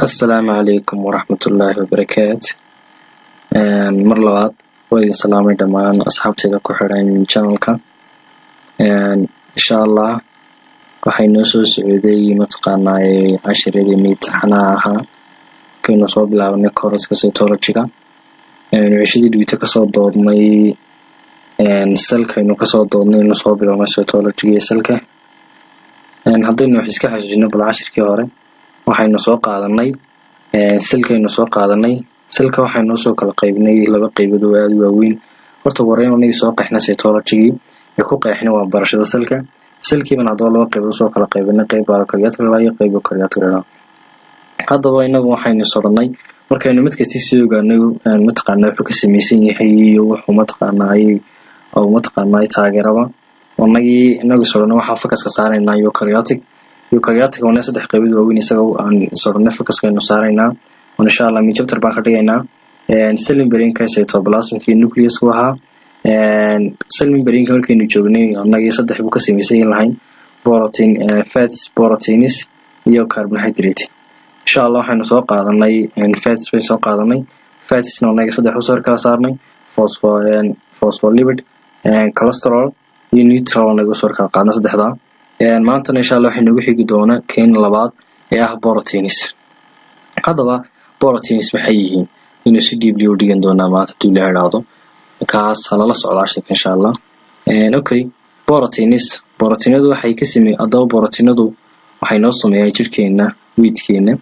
Assalaamu calaykum waraxmatullaahi wabarakaatu. Mar labaad waa idin salaamay dhammaan asxaabteyda ku xidhan channelka. Insha Allah waxay noo soo socday mataqaanaaye cashiradeenii taxanaha ahaa kaynu soo bilaabanay course-ka cytology-ga. Cishadii dhaweyto kasoo doodnay cellkaynu kasoo doodnay, inu soo bilownay cytology-ga iyo cellka. Haddaynu wax iska xasuusino bal cashirkii hore, waxaynu soo qaadanay cellkaynu soo qaadanay. Cellka waxaynu usoo kala qaybnay laba qaybood oo aada u waaweyn. Horta wareyn anagii soo qeexnay cytology-gii ee ku qeexnay waa barashada cellka. Cellkiibana haddaba laba qaybood usoo kala qaybinay: qayb prokaryotic la iyo qayb eukaryotic la. Haddaba inagu waxaynu soranay markaynu mid kasta sii ogaanay mataqaanaa wuxuu ka samaysan yahay iyo wuxuu mataqaanaa oo mataqaanaa taageeraba, anagii inagu soranay waxaa focuska saaraynaa eukaryotic. Eukaryotic wana saddex qaybood waaweyn isaga aan soranay focuskaynu saaraynaa. Insha Allah mi chapter baan ka dhigaynaa. Cell membrane-ka, cytoplasmka iyo nucleus-ku ahaa. Cell membrane-ka markaynu joognay, anagii saddex buu ka samaysan lahayn: protein, fats, proteins iyo carbohydrate. Insha Allah waxaynu soo qaadanay fats bay soo qaadanay. Fatsna anagii saddex usoo kala saarnay: phospholipid, cholesterol iyo neutral. Anaga usoo kala qaadnay saddexdaa. Maantana insha Allah waxay noogu xigi doona keen labaad ee ah proteins. Haddaba proteins maxay yihiin? Inuu si deeply u dhigan doonaa maanta haduu Ilaah idhaahdo. Kaas halala socdo cashirka insha Allah. Okay, proteins, proteinadu waxay ka samey haddaba proteinadu waxay noo sameeyaan jirkeena weydkeena.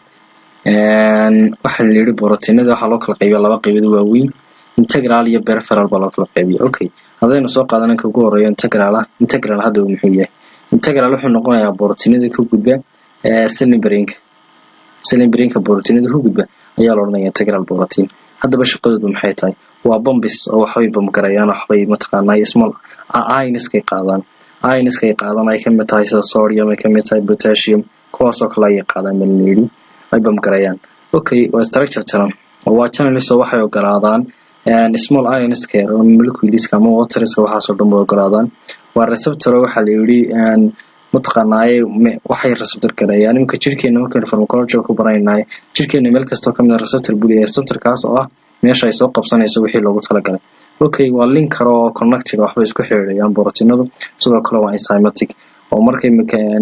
Waxaa la yidhi proteinada waxaa loo kala qaybiya laba qaybood waaweyn: integral iyo peripheral baa loo kala qaybiya. Okay, haddaynu soo qaadana ka ugu horeeyo, integral ah. Integral haddaba muxuu yahay? Integral wuxuu noqonayaa proteinada ka gudba cell membrane-ka. Cell membrane-ka borotiinada ku gudba ayaa la odhanaya integral protein. Haddaba shaqadoodu maxay tahay? Waa pumps oo waxbay pump garayaan, waxbay mataqaanaa small ionskay qaadaan. Ionskay qaadaan ay kamid tahay sida sodium, ay kamid tahay potassium, kuwaasoo kale ayay qaadaan baa layidhi, ay pump garayaan. Okay, waa structure channel oo waa channels oo waxay ogolaadaan small ionska, moleculeska ama waterska, waxaasoo dhan bay ogolaadaan. Waa receptor oo waxaa la yidhi mataqaanaaye waxay receptor gareeyaan. Iminka jirkeena markaynu pharmacology ku baranaynay, jirkeena meel kastoo kamid a receptor buu leeyahay, receptorkaas oo ah meesha ay soo qabsanayso wixii loogu talagalay. Okay, waa link kale oo connected, waxbay isku xiriirayaan borotiinadu. Sidoo kale waa enzymatic oo markay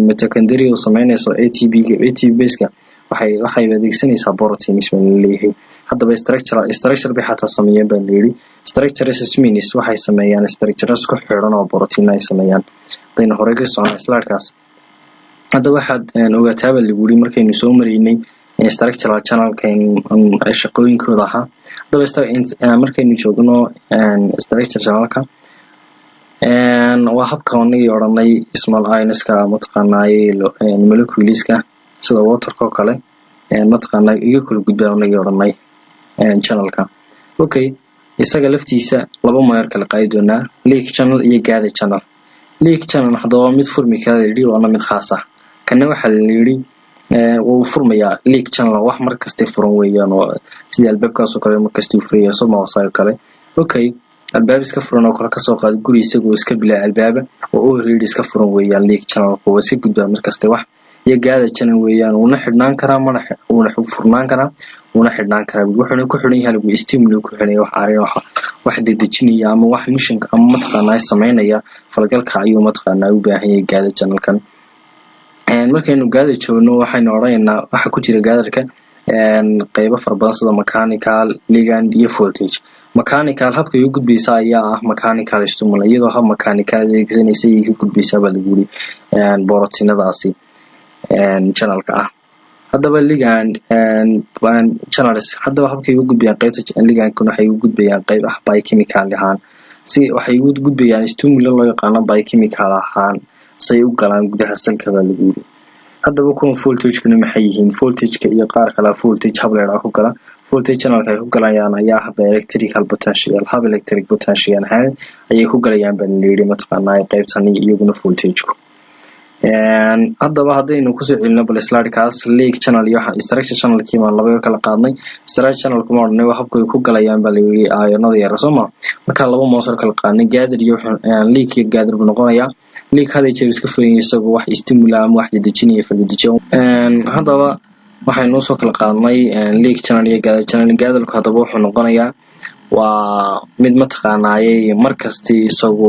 mitochondria sameynayso ATP, ATP baseka waxay adeegsanaysaa proteins baa laleeyahay. Haddaba structure bay xataa sameeyeen baa layidhi. Structures means waxay sameeyaan structures ku xiran oo protein ay sameeyaan. Hadaynu horey ka soconay slidekaas, hadda waxaad ogaataaba lagu yiri markaynu soo maraynay structural channelka shaqooyinkooda ahaa. Haddaba markaynu joogno structure channelka, waa habka anagii odhanay small ionska mataqaanaaye moleculeska sida waterka oo kale mataqaanaa iga kala gudbaa anagii odhanay channelka. Okay, isaga laftiisa laba mayar kala qaadi doonaa: leak channel iyo gated channel. Leak channel haddaba mid furmi kara la yidhi, waana mid khaas ah. Kana waxaa la yidhi wuu furmayaa. Leak channel wax markastay furan weeyaan, oo sidii albaabkaas oo kale markasta uu furaya soo kale. Okay, albaab iska furan oo kale kasoo qaada, guri isagoo iska bilaa albaaba oo already iska furan weeyaan leak channelku, waa iska gudbaa markasta wax. Iyo gated channel weeyaan, wuuna xidhnaan karaa, mana wuuna furnaan karaa, wuuna xidhnaan karaa. Wuxuuna ku xidhan yahay lagu stimuli ku xidhan yahay, wax arrin wax dedejinaya ama wax missionka ama mataqaanaa sameynaya falgalka ayuu mataqaanaa u baahan yahay gated channelkan. Markaynu gated joogno, waxaynu odhanaynaa waxa ku jira gatedka qeybo fara badan sida mechanical, ligand iyo voltage. Mechanical habkay u gudbaysa ayaa ah mechanical stimuli, iyadoo hab mechanical adeegsanaysa ayay ka gudbaysaa baa lagu yiri borotiinadaasi channelka ah. Haddaba ligand channels, haddaba habkay ugu gudbayaan qeybta ligandkuna, waxay ugu gudbayaan qeyb ah biochemical ahaan, si waxay ugu gudbayaan stimuli loo yaqaano biochemical ahaan say u galaan gudaha cellka baa lagu yiri. Haddaba kuwan voltagekuna maxay yihiin? Voltageka iyo qaar kale voltage hab leedhaa ku gala. Voltage channelka ay ku galayaan ayaa hab electrical potential, hab electric potential ahaan ayay ku galayaan baa layidhi mataqaanaa qeybtani iyaguna voltageku. Haddaba haddaynu kusoo celino bal slidekaas, leak channel iyo structure channelkii baan laba kala qaadnay. Structure channel kuma odhanay waa habka ay ku galayaan baa layidhi ionada yar, soo ma? Marka laba moosar kala qaadnay, gated iyo leak iyo gated buu noqonayaa. Leak had jeer iska furan isagoo wax stimuli ama wax dedejinaya faldedejiyo. Haddaba Waxaynu usoo kala qaadnay leak channel iyo gated channel. Gatedku haddaba wuxuu noqonayaa waa mid mataqaanaayey markastii isagu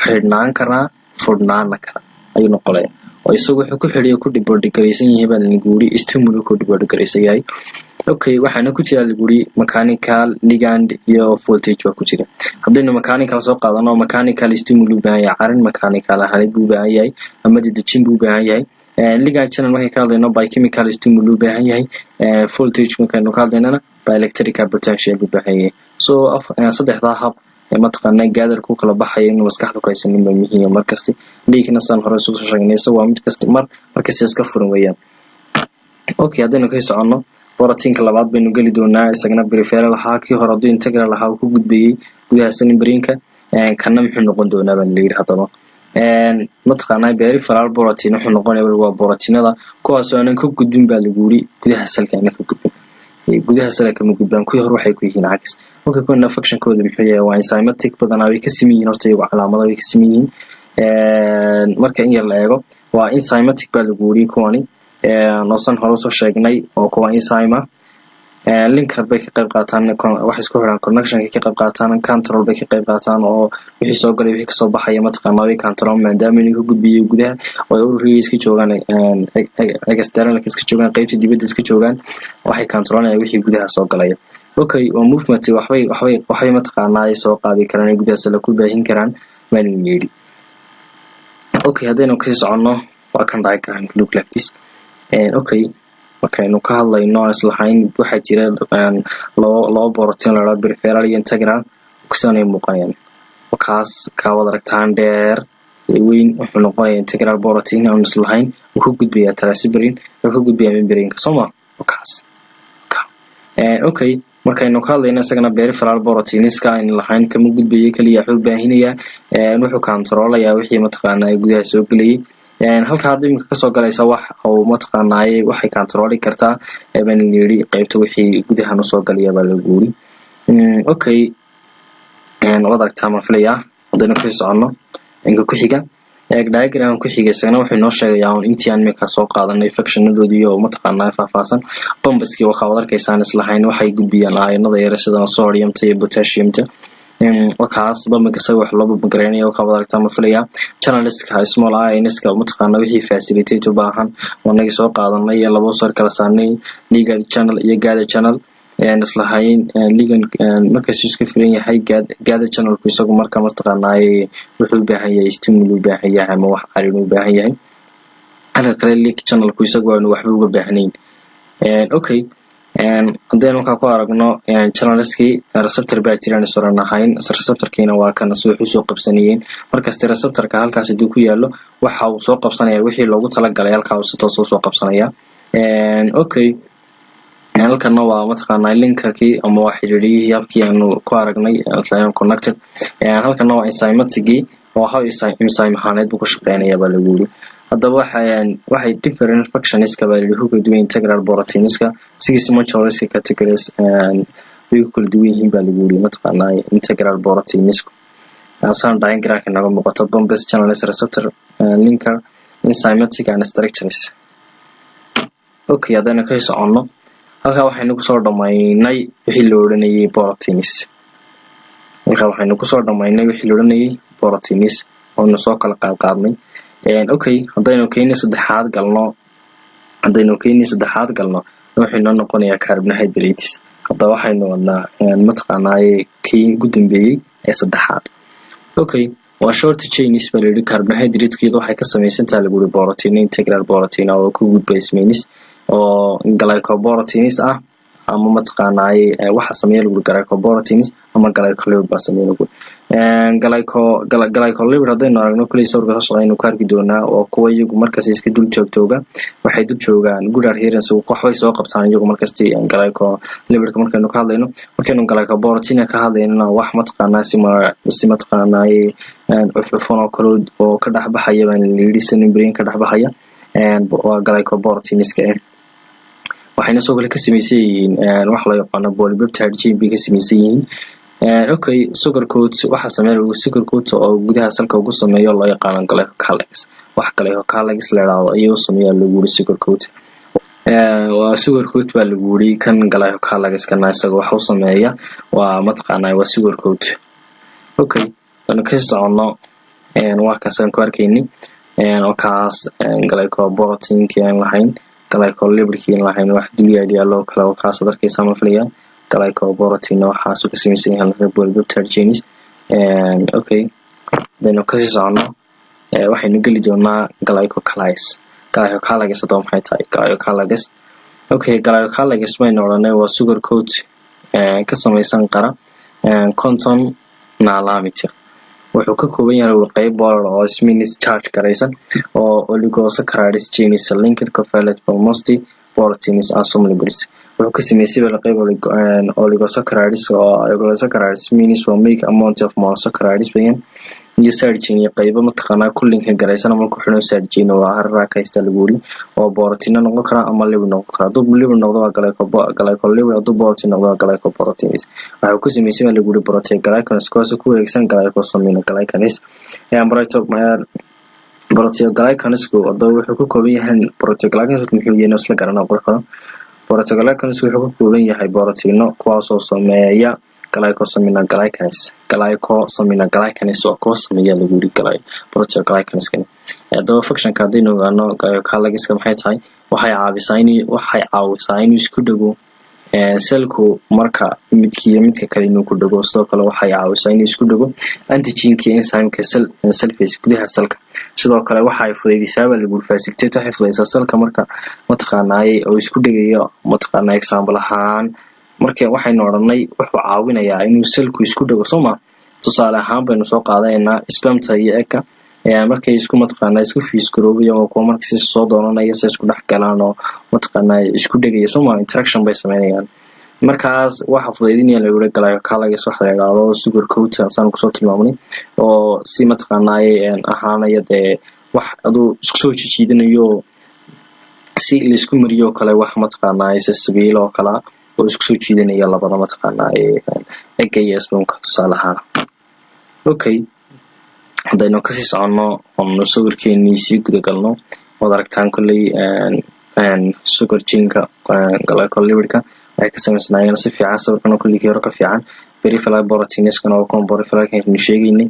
xidhnaan karaa, furnaan kara ayuu noqonaya, oo isagu wuxuu ku xidhiyo ku depend garaysan yahay baa lagu yiri stimuli ku depend garaysan yahay. Okay, waxaana ku jira lagu yiri mechanical, ligand iyo voltage baa ku jira. Haddaynu mechanical soo qaadano, mechanical stimuli u baahan yahay, carin mechanical ahaan buu u baahan yahay ama dedejin buu u baahan yahay. Ligand channel markay ka hadlayno, by chemical stimuli u baahan yahay. Voltage markaynu ka hadlaynana, by electrical potential buu baahan yahay. So saddexdaa hab mataqaanaa gated ku kala baxaya inuu maskaxda ku haysanin baa muhiim markasti. Leakna saan hore isugu soo sheegnay, isaga waa mid kasta markasta iska furan weeyaan. Okay, haddaynu ka soconno, borotiinka labaad baynu geli doonaa. Isagana peripheral ahaa, kii hore hadduu integral ahaa uu ku gudbayey gudaha cell membraneka, kana muxuu noqon doonaa baa layidhi. Haddaba mataqaanaa peripheral protein wuxuu noqonaya waa borotiinada kuwaasoo aanan ka gudbin baa lagu yiri gudaha cellka, aanan ka gudbin gudaha cellka, kama gudbaan. Kuwii hore waxay ku yihiin cagis. Marka kuwana functionkooda muxuu yahay? Waa enzymatic. Badanaa way ka siman yihiin horta iyagu, calaamada way ka siman yihiin. Marka in yar la eego, waa enzymatic baa lagu yiri kuwani, noosan hore usoo sheegnay, oo kuwa enzyme ah. Linker bay ka qayb qaataan, waxay isku xidhaan connectionka ka qayb qaataan. Control bay ka qayb qaataan, oo wixii soo galay, wixii kasoo baxaya mataqaanaa way control, maadaama inuu ka gudbiyay gudaha oo ay ururiga iska joogaan, externalka iska joogaan, qaybta dibadda iska joogaan, waxay controlayaan wixii gudaha soo galaya. Okay, waa movement, waxbay mataqaanaa ay soo qaadi karaan, ay gudaha sala ku baahin karaan maalin yidhi. Okay, haddaynu kasii soconno, waa kan diagram look like this. Okay, markaynu ka hadlayno islahayn, waxaa jira laba borotiin la dhaho peripheral iyo integral, kusanay muuqanayaan. Kaas kaawad aragtaan dheer weyn wuxuu noqonayaa integral protein aan islahayn, wuu ka gudbayaa transmembrane, wuxuu ka gudbayaa membraneka, soo ma kaas? Okay, markaynu ka hadlayno isagana peripheral proteinska aynu lahayn, kama gudbayo keliya, wuxuu baahinayaa, wuxuu controlayaa wixii mataqaanaa gudaha soo gelayay. Halka hadda iminka kasoo galaysa wax uu mataqaanaaye waxay controli kartaa baan yidhi qaybta wixii gudahan usoo galaya baa lagu yiri. Okay, waad aragtaa maan filayaa. Haddaynu kasii soconno inka ku xiga, diagram ku xiga, isagana wuxuu inoo sheegayaa un intii aan iminka soo qaadanay functionadoodii oo mataqaanaa faahfaahsan. Pumpskii waxaa wad arkaysaan islahayn waxay gudbiyaan ionada yar sida sodiumta iyo potassiumta. Wakaas pumpka, isaga wax loo pump gareynaya, wakaa wad aragtaa ma filayaa. Channelska small ionska mataqaana wixii facilitate u baahan wanagii soo qaadanay ee laba soo kala saarnay, ligand channel iyo gated channel. Islahayn ligand markaasuu iska furan yahay, gated channelku isagu marka mataqaanaaye wuxuu u baahan yahay stimuli u baahan yahay ama wax carin u baahan yahay, halka kale leak channelku isagu aanu waxba uga baahnayn. Okay, haddaynu markaa ku aragno channelskii, receptor baa jiraan isoran ahayn. Receptorkiina waa kana si wax usoo qabsanayeen. Markasta receptorka halkaas haduu ku yaalo, waxa uu soo qabsanaya wixii loogu talagalay, halkaa uu si toos usoo qabsanaya. Okay, halkana waa mataqaanaa linkerkii ama waa xiriiriyihii, habkii aanu ku aragnay connected. Halkana waa enzymaticgii oo hab enzyme ahaaneed buu ku shaqeynaya baa lagu yiri. Haddaba waxay different functionska baa layihi ku kala duwan integral proteinska. Six majorska categories way ku kala duwan yihiin baa lagu yiri mataqaanaa integral proteinsku, saan diagramka naga muuqato: pumps, channels, receptor, linker, enzymatic and structures. Okay, haddaynu ka soconno, halkaa waxaynu kusoo dhamaynay wixii la odhanayay proteins. Halkaa waxaynu kusoo dhamaynay wixii la odhanayay proteins oonu soo kala qaadqaadnay. Okay, haddaynu keeni saddexaad galno, wuxuu inoo noqonayaa carbohydrates. Haddaba waxaynu wadnaa mataqaanaaye kii ugu dambeeyey ee saddexaad. Okay, waa short chains baa layidhi. Carbohydrate-keedu waxay ka samaysantaha lagu yiri protein, integral protein oo ku gudba ismaynis oo glycoproteins ah, ama mataqaanaaye waxa sameeya lagu glycoproteins ama glycolipid baa sameeya lagu glycolipid. Haddaynu aragno kuley sawirka soo socda aynu ku arki doonaa, oo kuwa iyagu markasta iska dul joogtooga, waxay dul joogaan good adherence, waxbay soo qabtaan iyagu markasti. Glycolipidka markaynu ka hadlayno, markaynu glycoprotein ka hadlaynona, wax mataqaanaa si mataqaanaaye cufcufan oo kale oo ka dhex baxaya baan layidhi, membrane ka dhex baxaya waa glycoproteinska. Waxayna soo kale ka samaysan yihiin wax loo yaqaano polypeptide chain bay ka samaysan yihiin. Okay, sugar coat waxaa sameeya sugar coat oo gudaha cellka ugu sameeyo loo yaqaano glycocalyx, wax glycocalyx la yidhaahdo ayuu sameeyaa lagu yiri sugar coat. Waa sugar coat baa lagu yiri. Kan glycocalyxkana isaga waxa uu sameeya waa mataqaanaa waa sugar coat. Okay, danu ka socono, waa kaasaan ku arkayni oo kaas glycoproteinkii aan lahayn, glycolipidkii aan lahayn, wax dul yaalo kale oo kaas arkaysa ma filaya. Glycoprotein waxaas ka samaysan yahay polypeptide chains. Okay, danu kasii socono, waxaynu geli doonaa glycocalyx. Glycocalyx hadaba maxay tahay glycocalyx? Okay, glycocalyx baynu odhanay waa sugar coat ka samaysan qara 50 nanometer. Wuxuu ka kooban yahay qeyb polar oo minus charge garaysan oo oligosaccharides chains linked covalent by most proteins and some lipids. Wuxuu ka sameysay qeyb oligosaccharides, oo oligosaccharides means waa make amount of monosaccharides weeyaan, iyo side chain iyo qeybo mataqaanaa ku linka garaysan ama ku xidhan side chain oo hararaa ka haysta lagu yiri, oo borotiino noqon kara ama lipid noqon kara. Hadduu lipid noqdo waa glycolipid, hadduu protein noqdo waa glycoproteins. Waxuu ku sameysay baa lagu yiri proteoglycans, kuwaasoo ku wareegsan glycosaminoglycans. Proteoglycansku haddaba wuxuu ka kooban yahay, proteoglycans muxuu yahay isla garanaa qurux badan. Proteoglycans wuxuu ka kooban yahay borotiino kuwaasoo sameeya glycosaminoglycans. Glycosaminoglycans waa kuwa sameeya lagu yiri proteoglycanskan. Haddaba functionka haddaynu ogaano, glycocalyxka maxay tahay? Waxay caawisaa inuu isku dhego cellku marka midkiiyo midka kale inuu ku dhego. Sidoo kale waxay caawisaa inuu isku dhego antigenka enzymeka cell surface, gudaha cellka. Sidoo kale waxay fudaydisaa baa lagu facilitate, waxay fudaysaa cellka marka mataqaanaaye oo isku dhegayo. Mataqaanaa, example ahaan, marka waxaynu odhanay wuxuu caawinayaa inuu cellku isku dhego, soo ma? Tusaale ahaan baynu soo qaadanaynaa spermta iyo eggka markay isku mataqaanaa isku fuse garoobayan, waa kuwa marka si soo doonanaya si isku dhex galaan oo mataqaanaa isku dhegaya, soo ma? Interaction bay sameynayaan. Markaas waxa fudaydinaya lagu yiri glycocalyx waxa la yidhaahdo sugar coat, saan kusoo tilmaamnay, oo si mataqaanaaye ahaanaya dee wax aduu isku soo jijiidinayo, si laisku mariyo kale, wax mataqaanaaye si sabiil oo kala oo isku soo jiidanaya labada mataqaanaaye egga iyo spermka, tusaale ahaan. Okay, haddaynu kasii soconno oonu sawirkeenii sii guda galno, waad aragtaan kolley sugar chainka glycolipidka waxay ka samaysnaayeen si fiican. Sawirkan kolley kii hore ka fiican. Peripheral proteinskana waa kuwan peripheralka aynu sheegaynay.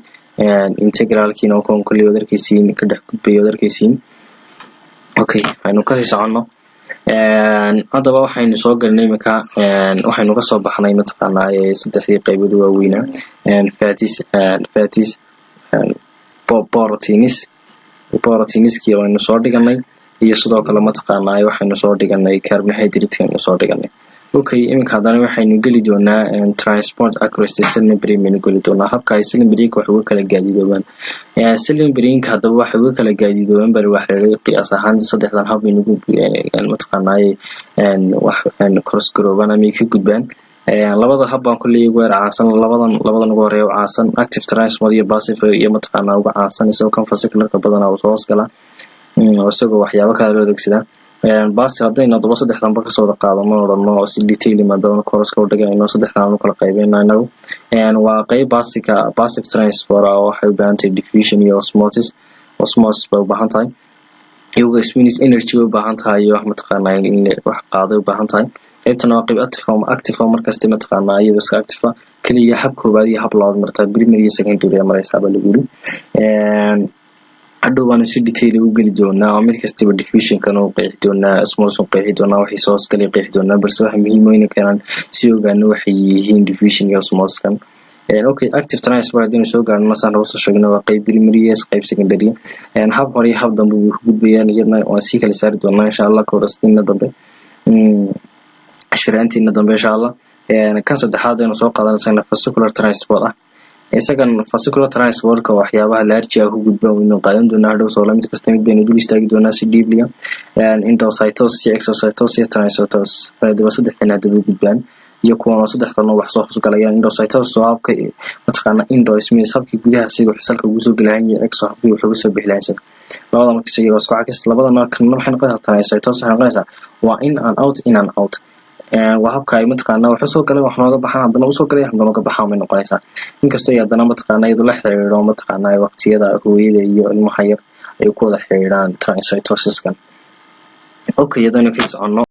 Integralkiina waa kuwan kolley waad arkaysiin, ka dhex gudbaya waad arkaysiin. Okay, aynu kasii soconno. Haddaba waxaynu soo galnay imika, waxaynu kasoo baxnay mataqaanaa saddexdii qaybood waaweynaa: fats, proteins, proteinskii aynu soo dhiganay, iyo sidoo kale mataqaanaa waxaynu soo dhiganay carbohydrate aynu soo dhiganay. Okay, iminka haddana waxaynu geli doonaa transport across the cell membrane baynu geli doonaa, habka ay cell membrane wax uga kala gaadiidoobaan. Cell membrane haddaba waxay uga kala gaadiidoobaan bal waxa la qiyaas ahaan saddexdan hab baynu mataqaanaa wax cross garoobaan ama ay ka gudbaan. Labada hab baan kulley ugu yar caansan, labadan ugu horeeya u caansan, active transport iyo passive, iyo mataqaanaa uga caansan isagoo kan vesicularka badanaa uu soo hoos galaa, isagoo waxyaabo kale loo adeegsadaa. Bas haddaynu haddaba saddexdanba kasoo wada qaadano, odhano si detail maadaama course-ka u dhigayno, saddexdan aanu kala qaybeyno inagu. Waa qeyb basic passive transport oo waxay u baahan tahay diffusion iyo osmosis. Osmosis bay u baahan tahay iyago means energy bay u baahan tahay iyo wax mataqaanaa in wax qaaday u baahan tahay. Qaybtana waa qayb active, active oo markasta mataqaanaa iyadoo iska active ah, kaliya hab koowaad iyo hab labaad martaa, primary iyo secondary ay maraysaa baa lagu yiri. Hadhow baanu si detail u geli doonaa oo mid kastaba diffusionkan u qeexi doonaa, osmosis u qeexi doonaa, waxay soo hoosgalay qeexi doonaa, balse waxa muhiim ah in keenan si ogaano waxay yihiin diffusion iyo osmosiskan. Okay, active transport haddaynu soo gaarno, saan hoos soo sheegnay, waa qayb primary iyo qayb secondary. Hab hore iyo hab dambe way ku gudbayaan, iyadna waan sii kala saari doonaa insha Allah koorastiina dambe, shiraantiina dambe insha Allah. Kan saddexaad aynu soo qaadanaysa vesicular transport ah. Isagan vesicular transportka waxyaabaha large ah ku gudba waynu qaadan doonaa hadhow soo. Mid kasta mid baynu dul istaagi doonaa si deeply. Endocytosis iyo exocytosis iyo transcytosis haddaba saddexdan haddaba gudbaan, iyo kuwan oo saddex kalena wax soo hoosgalayaan. Endocytosis oo habka mataqaana, endo means habkii gudaha siga cellka ugu soo gelahan, iyo exo habkii wax uga soo bixi lahayn. Labada marka isaga isku cakis labadana, kanna waxay noqonaysaa transcytosis, waxay noqonaysaa waa in and out, in and out. Waa habka ay mataqaana wax usoo galay, wax nooga baxaan, haddana usoo galay, haddana uga baxaan bay noqonaysaa. Inkastoo ay haddana mataqaana iyadoo la xiriiro mataqaana waqtiyada hooyada iyo ilmaha yar ay ku wada xiriiraan transcytosiskan. Okay, haddaynu ka soconno.